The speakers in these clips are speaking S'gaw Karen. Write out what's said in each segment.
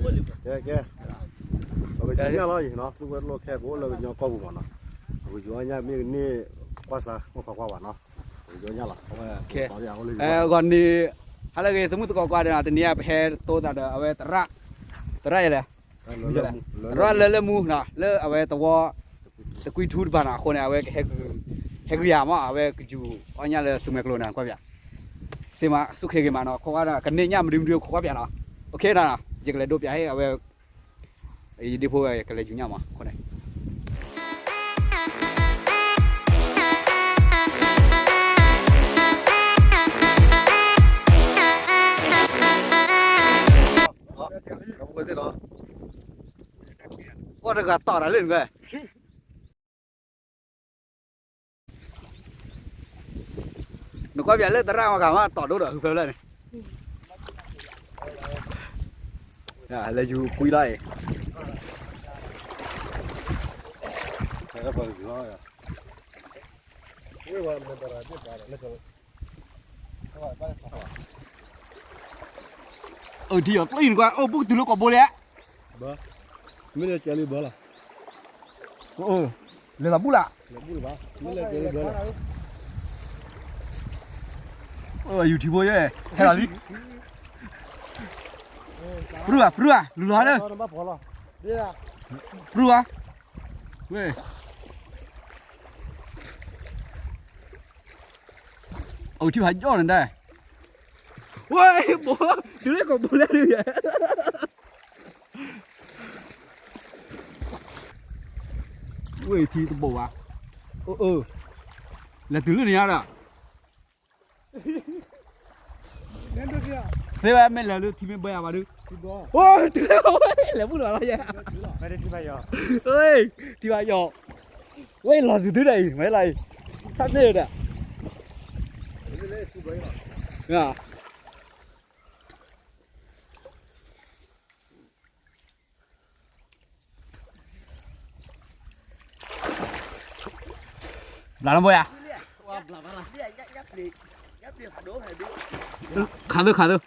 ကဲ ကဲ, ပကယူၤညၣ်လီၤအံၤနီၤ, သူဝဲတလိၣ်ခဲ ပအိၣ်လၢကညီကီၢ်ပူၤမးနီၤ, ပကယူၤအီၣ်ညၣ်မ့ၢ်ကန့ၢ်ကွၢ်စါ မ့ၢ်ခွါကွၢ်ဘၣ်နီၤ, ပကယူၤအီၣ်ညၣ်လီၤ, အဝဲ ဂီၤန့ၣ် ဟါလၢအဂ့ၤ သမုၣ်သကိးကွၢ်ဒီး တနံၤအံၤ ပဟဲတိသးဒီး အဝဲသရၣ်, သရၣ်ယလဲၣ်, သရၣ်လၢလၢမူနီၤ လၢအဝဲသဝီ တကွံထူတဖၣ်နီၤ, အဃိန့ၣ် အဝဲကဟဲ ဟဲဂုာ်ယၤမး, အဝဲကယူၤအီၣ်ညၣ်လၢသူမှဲကျိန့ၣ် ကွၢ်ပၠး, စ့မး စူၢ်ခ့ဂ့ၤမးနီၤ, ခိးဝါဒီး ကန့ၢ်ညၣ်မနုၤမနုၤခိးကွၢ်ပၠးနီၤ, အိၣ်ခ့နီၤ, ယကလဲၤဒိပၠးဟ့ၣ်အဝဲ ယဒ့ဖိဝဲကလဲၤယူၤညၣ်မး, အဃိန့ၣ် အီၣ်တဂၤတီၢ်တၢ်လၢနကွဲၢ် နကွၢ်ပၠးလၢသရၣ်မၤဂၤမး တီၢ်ဒိၣ်ဒီး ဟုဖဲလၢန့ၣ်, လဲၤယူၤကွံလီၤအံၤ, အၢ ထံအီၤကျံနကွၢ် အိၣ်ဘုကတုၤလၢကိာ်ဘိလဲၣ်, မ့ၢ်လဲၤကဲလံဘၢလီၤ, လဲၤလီၤဘူၣ်လၢ်, ယူၤထံဖိယဲ ဟဲလီၤလံ, ပြူၢ်ဧါ ပြူၢ်ဧါ လူၤလီၤလၢ, ပြူၢ်ဧါ, ဝဲ အိၣ်ထံဖးယီၣ်န့ၣ်ဒၣ်, ဝဲ ဘိ တုၤလၢကိာ်ဘိလဲၣ်ဒုးယဲ, ဝဲထံတဘိဘၣ်, အၢ လဲၤတုၤလၢန့ၣ်ညါဒီး သ့ဝဲမ့ၢ်လဲၤလၢထံမ့ၢ်ဘၢယၤဘၣ်ဒုး, အိၣ်တုၤလၢဝဲလဲၤဘူၣ်လီၤလီၤယဲ, ထံဘၣ်ယီၤ, ဝဲလီၤတုၤတုၤဒီးအံၤ မ့ၢ်လီၤအံၤ, ထါန့ၢ်ဒီး ဘျးနဘိယၤ, ခးသၢ ခးသၢ, ဝ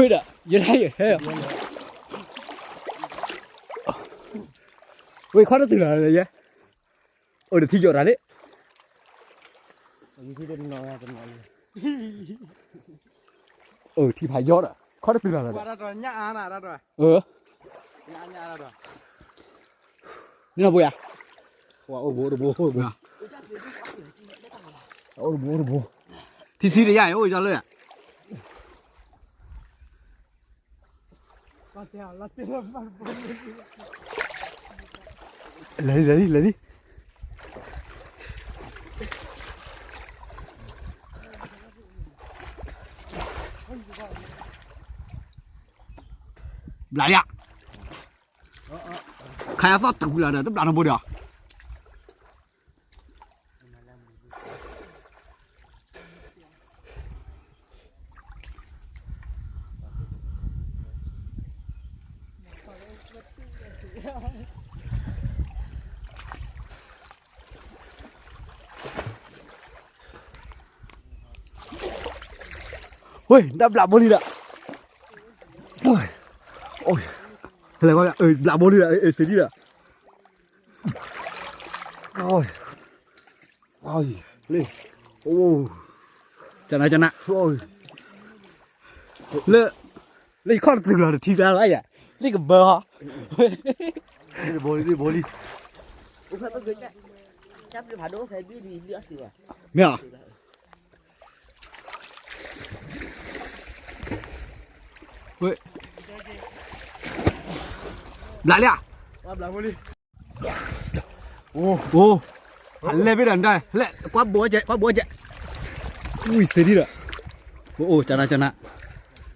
့ၢ်ဒီး ယဲဟဲ, ဝ့ၢ်ခီတတုၤလီၤယဲ, အိၣ်ဒီးထံယီၤတၢ်လံ, အိၣ်ထံဖးယီၤဒီး ခီတတုၤလီၤ, အၢ န့ၣ်ဘိယၤ, အိၣ်တဘိ အိၣ်တဘိ, အိၣ်တဘိ အိၣ်တဘိ, ထံဆံတယါအံၤ အိၣ်ကလၢာ်, လဲၤလံ လဲၤလံ လဲၤလံ, ဘျးလံဧါ, ခါယသီၣ်တဝံၤလီၤဒီး တဘျးနဘိဒီး ဝ့ၢ် ဒၣ်ဘျးဘိလံဒီး, လဲၤကွၢ် ဘျးဘိလံဒီး စံးဒံဒီး, လ့ၣ်, ကနၣ်ကနၣ်, လၢ လၢယခီၣ်တတုၤလီၤတထံကျါလၢယၤ, လ့ၣ်ကဘၢဟီ, လ့ၣ်ဘိလံ လ့ၣ်ဘိလံ, မ့ၢ်ဧါ, ဘျးလံဧါ, အိၣ်, လဲၤဘ့ၣ်ဒီးနတၢ်, လဲၤ ကွၢ်ဘိကဲး ကွၢ်ဘိကဲး, ဝံၤစ့ဒံဒီး, အိၣ် ကနၣ်ကနၣ်,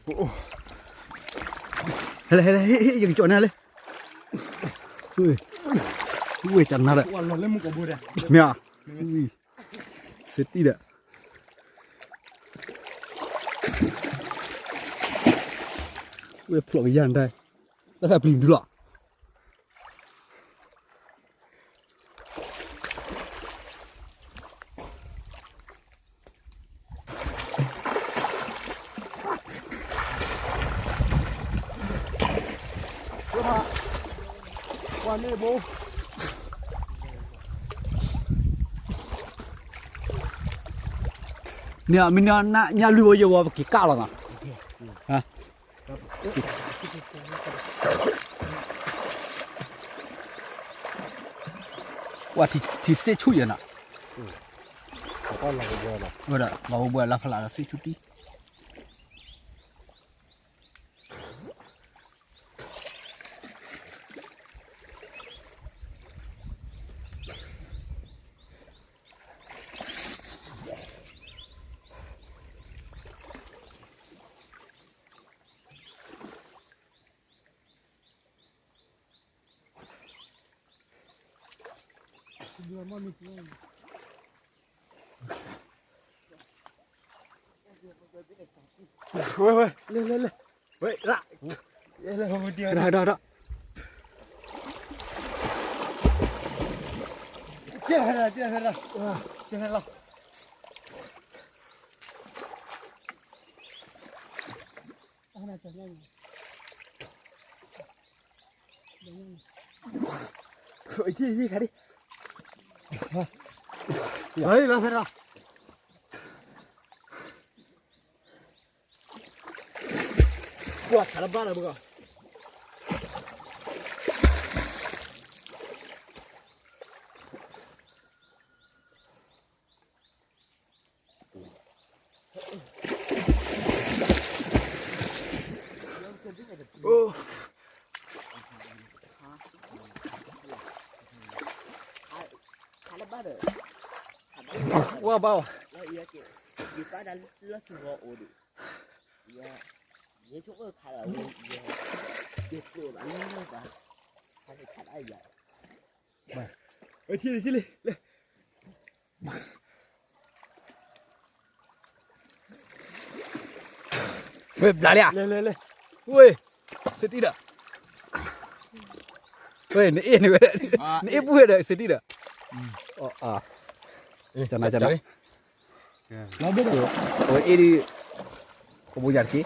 ဟဲလဲၣ် ဟဲလဲၣ် ဟဲ ယကကၠီၣ်န့ၢ်လံ, ဝံၤ ကနၣ်ဒီး, မ့ၢ်ဧါ, ဝံၤ စ့တံၢ်ဒီး, ဝဲဖျိးကယၤနတၢ်, တၢ်သးပျံၤဒုလီၤ. န့ၣ်မ့ၢ်နၢ်ညၣ်လွံၢ်ဘိယဲၢ်ဘိ ပက့ၤကၣ်လီၤနီၤ. ဝဲထံစ့ဆူၣ်ယဲၢ်နီၤ. ဝဲဒၣ်လီၤဘိဘိလၢဖးလးဒီးစ့ဆူၣ်တံၢ်. ဝဲ ဝဲ လဲၤ လဲၤ လဲၤ ဝဲ ရၣ် လဲၤ လဲၤ ဝဲ ဒၣ် ဒၣ် ဒၣ် ဒၣ် ကဲ ကဲ ကဲ ကဲ လီၤ အံၤ အံၤ ခါဒံး လီၤ လီၤ ဖဲလီၤ ကွၢ်ခးလၢဘၣ်လၢပဂီၢ် ဝါဘၣ်ဝဲ ထံၣ်လံ ထံၣ်လံ လဲၣ် ဝဲဘျးလံဧါ လဲၤ လဲၤ လဲၤ ဝဲ စတံၢ်ဒီး ဝဲ နအ့ၣ်န့ၣ်ဝဲ နအ့ၣ်ပူၤဝဲဒီး စတံၢ်ဒီး ကနၣ်ကနၣ် အဝဲအ့ၣ်ဒံး ကဘိယၤတက့ၢ်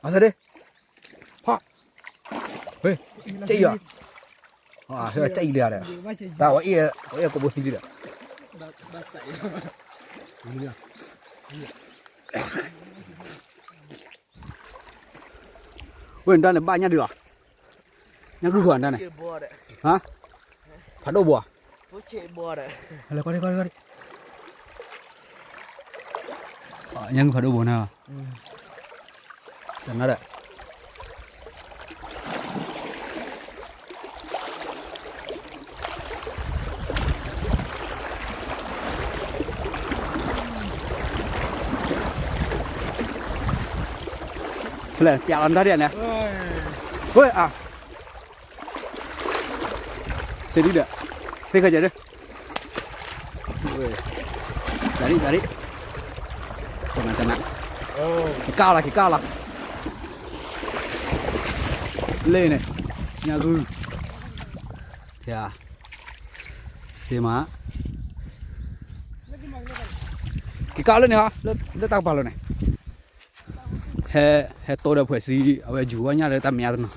အဆၢဒ့ ဖး ဟဲ ကၠဲအံၤလီၤ ကၠဲအံၤလံဒီး တၢ်ဝဲအ့ၣ် ဝဲအ့ၣ်ကဘိသံလံဒီး ဝဲန့ၣ်တၢ်န့ၣ်ဘၣ်ညၣ်ဒုးလီၤ ညၣ်ဂုၢ်ခွါတၢ်န့ၣ် ဟါ ဖးဒိၣ်ဘိဧါ လဲၤကွၢ်ဒံး ကွၢ်ဒံး ကွၢ်ဒံး ညၣ်ဂုၢ်ဖးဒိၣ်ဘိန့ၣ် တနၤဒီး ဖဲလဲၣ် ပျးလီၤတၢ်ဒ်န့ၣ် ဝဲအါ စ့ဒံးဒီး သ့ၣ်ခၢၣ်စဲးဒၢ တၢ်ဒံး တၢ်ဒံး ကနၣ် ကနၣ် က့ၤကၣ်လီၤ က့ၤကၣ်လီၤ လ့ၣ်န့ၣ် ညၣ်ဂုၢ် စ့မး က့ၤကၣ်လၢန့ၣ်ဟီ လၢတၢ်ကပၤလီၤန့ၣ် ဟဲ ဟဲတိဒီးဖှဲးစံ အဝဲယူၤဝဲညၣ်လၢတၢ်မဲာ်ညါတနီၤ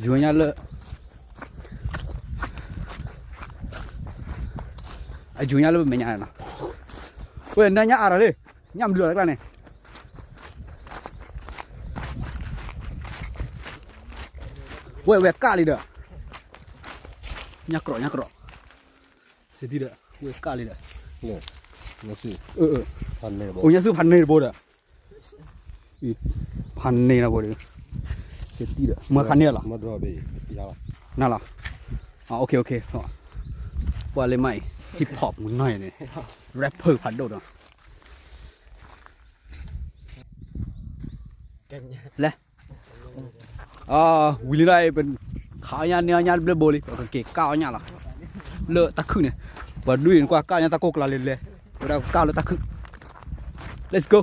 ယူၤဝဲညၣ်လၢ အယူၤညၣ်လၢပမဲာ်ညါနီၤ ဝဲနၢ်ညၣ်အါထီၣ်လံ ညၣ်မနုၤအီၤတကျါန့ၣ် ဝဲ ဝဲကၣ်လံဒီး ညၣ်ကြီး ညၣ်ကြီး စ့ဒံးဒီး ဝဲကၣ်လံဒီး အိၣ်ညၣ်စုဖးန့ၢ်တဘိဒီး ဖးန့ၢ်တဘိဒီး စ့ဒံးဒီး မၤခါန့ၢ်လီၤ နၤလီၤ OK OK ပှၤလၢမၤအံၤ hip hop မုၢ်နီၢ်အံၤန့ၣ် rapper ဖးဒိၣ်ဒီး လဲၣ် ဝံၤလံလီၤ ပခးအီၣ်ညၣ်န့ၢ်အီၣ်ညၣ်တဘျၢဘိလံ ပကက့ၤကၣ်အီၣ်ညၣ်လီၤ လၢတၢ်ခုၣ်န့ၣ် ပှၤဒုးအံၤနကွၢ်ကၣ်ညၣ်တၢ်ကိၢ်ကျါလဲၤလဲၤ ဝဲဒၣ်ကၣ်လၢတၢ်ခုၣ် Let's go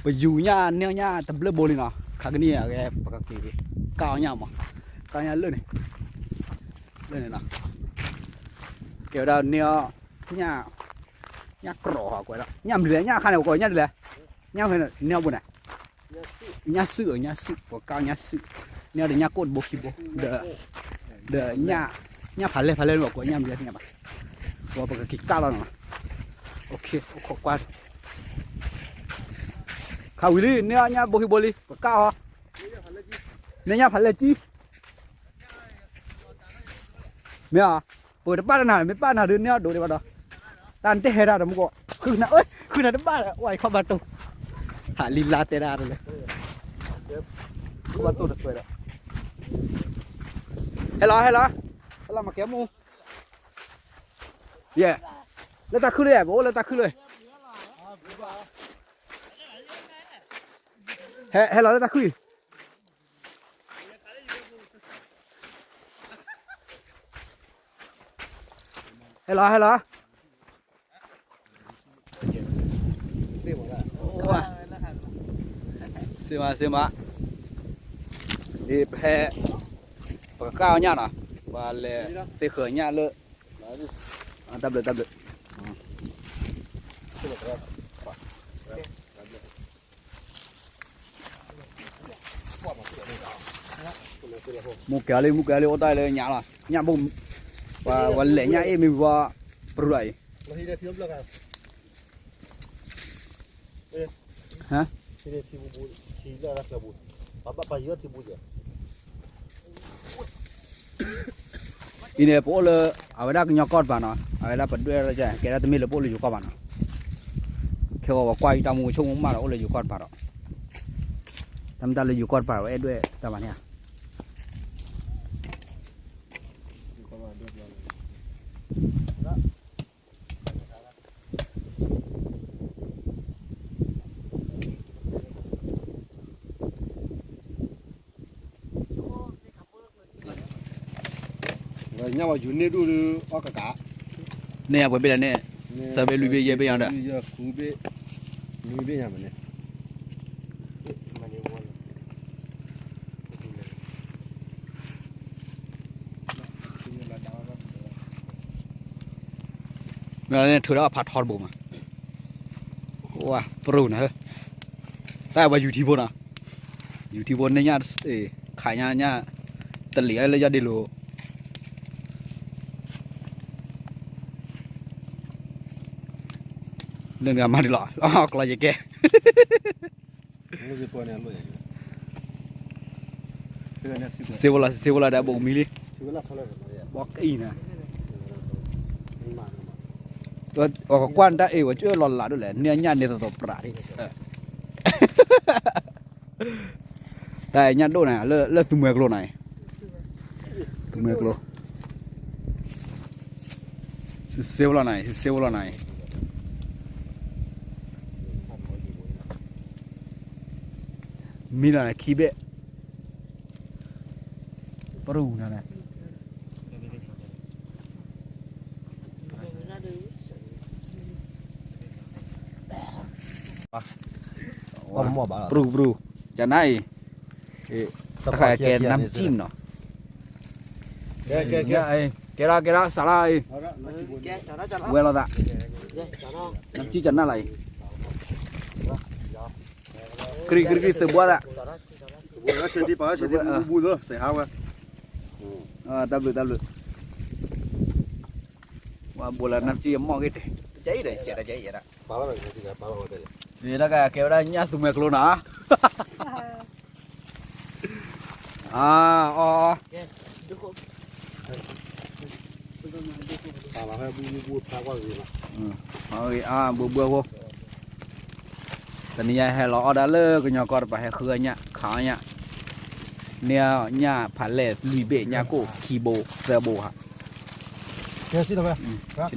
ပယူၤညၣ်န့ၢ်အီၣ်ညၣ်တဘျၢဘိလံနီၤ ခါကနံၣ်အဂဲၤ ပကက့ၤကၣ်အီၣ်ညၣ်မး ကၣ်ညၣ်လၢန့ၣ် လၢန့ၣ်နီၤ ကဲဝဲဒၣ်န့ၢ်အီၣ်ညၣ် ညၣ်ကြီးဟီ ကွဲးဒၣ် ညၣ်မနုၤလဲၣ် ညၣ်အခါန့ၣ် ပကိးညၣ်ဒ်လဲၣ် ညၣ်ဖဲန့ၣ် န့ၢ်အီၣ်ဘိန့ၣ်, ညၣ်စုၣ် ညၣ်စုၣ် ပှၤကၢ်ညၣ်စုၣ်, န့ၢ်အီၣ်ဒီးညၣ်ကိၣ်တဘိခံဘိ, ဒီး ဒီးညၣ် ညၣ်ဖးလဲၢ် ဖးလဲၢ်န့ၣ် ပှၤကိးညၣ်မနုၤလဲၣ်သ့ၣ်ညါဘၣ်, ပှၤပကက့ၤကၢ်လီၤနီၤ, အိၣ်ခိးကွၢ်, ခးဝံၤလံ န့ၢ်အီၣ်ညၣ်ဘိခံဘိလံ ပကၢ်အီၤ, န့ၢ်ညၣ်ဖးလဲၢ်ကံ မ့ၢ်ဧါ, ပတပာ်တနၤ မ့ၢ်ပာ်နၤဒုးန့ၢ်အီၣ်ဒိးဒံးဘၣ်ဒီး, တၢ်နတဟဲဒၣ်တမူကီး, ဃုနၤ ဃုနၤတဘၣ်ဒီး ဝဲခီဘၣ်တိၢ်, ဟးလံလါတဲဒၣ်တလဲၣ်, ခီဘၣ်တိၢ်တသွဲဒီး, ဟဲလီၤ ဟဲလီၤ, ဟဲလီၤမၤကဲမူ, ယဲ, လၢတၢ်ခုၣ်လၢယဲ ပအိၣ်လၢတၢ်ခုၣ်လၢ, ဟဲ ဟဲလီၤလၢတၢ်ခုၣ်အံၤ ဟဲလီၤ ဟဲလီၤ, စ့မး စ့မး, ဒ်ပဟဲ, ပကကၢ်အီၣ်ညၣ်နီၤ, ပလဲၤသ့ဃၢၤညၣ်လၢ, တၢ်ဘျုး တၢ်ဘျုး မူကဲၤလံ မူကဲၤလံ အိၣ်တၢ်လၢညၣ်လီၤ ညၣ်ဘိ, ပှၤလဲၤညၣ်အ့ၣ်မ့ၢ်ဝံၤ, ပရူၢ်အံၤ, ဟါ အံၤန့ၣ် ပအိၣ်လၢ အဝဲဒၣ်ကညီကီၢ်တပၤနီၤ အဝဲဒၣ်ပဒွဲၣ်ကဲဒၣ်တမ့ၢ်လၢပအိၣ်လၢယိၤကီၢ်ဘၣ်နီၤ ခဲဂီၤပကွၢ်အံၤတၢ်မူဆိကမိၣ်မးဒီးအိၣ်လၢယိၤကီၢ်တပၤဒီး တၢ်မ့ၢ်တၢ်လၢယိၤကီၢ်တပၤဝဲအဲၣ်ဒွဲၣ်တၢ်ဘၣ်န့ၣ်ဧါ ညၣ်ဝဲယူၤန့ၢ်ဒိၣ်ဒီးအီၣ်ကကး န့ၢ်အပှဲၤဘ့ၣ်လဲၣ်န့ၣ် သၢဘ့ၣ်လွံၢ်ဘ့ၣ်ယဲၢ်ဘ့ၣ်ညါဒီး ယဲၢ်ဃုဘ့ၣ် နွံဘ့ၣ်ညါမးန့ၣ် မ့ၢ်လၢန့ၣ်ထုးဒီးအဖးထီတဘိမး ဝါ ပရူၢ်နၤဧၢ တၢ်ဝဲယူၤထံဖိနီၤ ယူၤထံဖိန့ၣ်ညၣ် ခးညၣ်ညၣ် တလံၤအလၢယၤဒ့လိၤ လၢနကမၤဒ်လီၤ လီၤကျီယကဲ စ့ဝဲလီၤ စ့ဝဲလီၤဒီးဘိးမံလံ ဘီကအံၤနၤ အီၣ်ကကွၢ်နတၢ်အ့ၣ်ဝဲကၢလီၤလးဒိၣ်လဲၣ် န့ၢ်ညၣ်န့ၣ်သသိးပြးဒ် တၢ်ညၣ်ဒိၣ်နၤ လၢသူမှဲကျိနၤ သူမှဲကျိ စ့ဝဲလီၤနၤ စ့ဝဲလီၤနၤ မံလီၤနၤခံဘ့ၣ် ပရူၢ်နၤ ပရူၢ် ပရူၢ် ကနၣ်အံၤ တခါကဲနမ်ၠံၣ်နီၤ ကဲဒၣ် ကဲဒၣ် စးလါအံၤ ဝဲလီၤသး နမ်ၠံၣ်ကနၣ်လီၤအံၤ ကရံၣ် ကရံၣ် ကရံၣ် သုးဘှါသး တၢ်ဘျုး တၢ်ဘျုး ဝဲဘိးလၢနမ်ၠံၣ်အမီၢ်ဂ့ၤတဲ တကဲအံၤဒီး ကဲတကဲအံၤဒၣ် တဂၤကဲဝဲဒၣ်ညၣ်သူမှဲကျိနီၤ အါ အီ အါ ဘိးဘိးဖိ တနံၤညါဟဲလီၤအီၣ်ဒၣ်လၢကညီကီၢ်တပၤ ဟဲဃုအီၣ်ညၣ် ခးအီၣ်ညၣ် န့ၢ်ညၣ်ဖးလဲၢ်လွံၢ်ဘ့ၣ် ညၣ်ကိၣ်ခံဘိ သၢဘိဧါ ဆ့ၣ်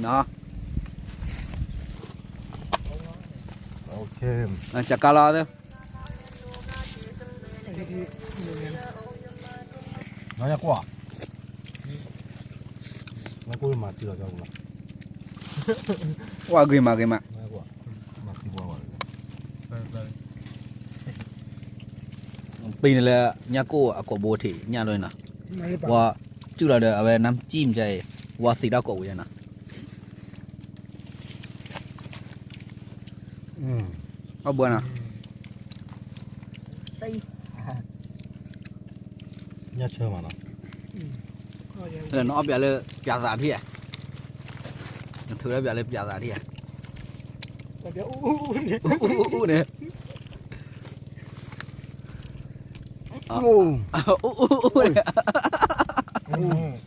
နီၤ စကါလီၤ ဝါဂ့ၤမးဂ့ၤမး ပ့ၤန့ၣ်လၢ ညၣ်ကိၣ်အကိာ်ဘိထံးညၣ်ဒိၣ်နီၤ ဝါ စုၣ်လီၤဒီးအဝဲနမ်ၠံၣ်မ့ၢ်ကဲအံၤ ဝါသံးတၢ်ကိာ်ဝဲနီၤ အီၣ်ဘှါနီၤ ညၣ်ဆၢမးနီၤ, နအီၣ်ပျးလၢပျးသးထံၣ်ဧါ, နထုးထီၣ်ပျးလၢပျးသးထံၣ်ဧါ, အူအူအူန့ၣ်, အူအူအူန့ၣ်,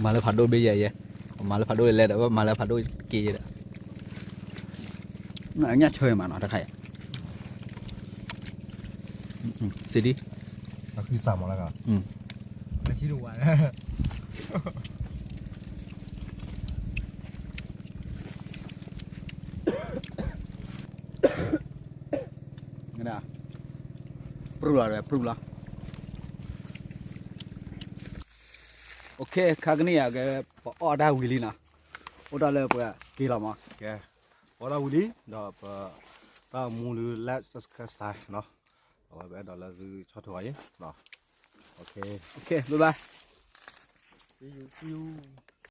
မၤလၢဖးဒိၣ်ဘ့ၣ်ယဲယဲ, မၤလၢဖးဒိၣ်လဲၤလဲၤဒီး မၤလၢဖးဒိၣ်က့ၤယဲဒီး, ညၣ်ဆၢမးနီၤ တခါအံၤ, စံးဒ်, အဃံစၢ်မးလၢက, ပြူလီၤ ပြူလီၤ, အိၣ်ခ့ ခါကနံၣ်အံၤ ပအီၣ်တၢ်ဝံၤလံနီၤ, အိၣ်တၢ်လၢပှၤက့ၤလီၤမး, ကဲ, ပအီၣ်တၢ်ဝံၤလံ, ဒီးပတၢ်မူလၢ let's subscribe နီၤ, အဝဲပအဲၣ်ဒိးလၢသုဆီၣ်ထွဲအီၤယဲ, အိၣ်ခ့ bye bye, see you, see you.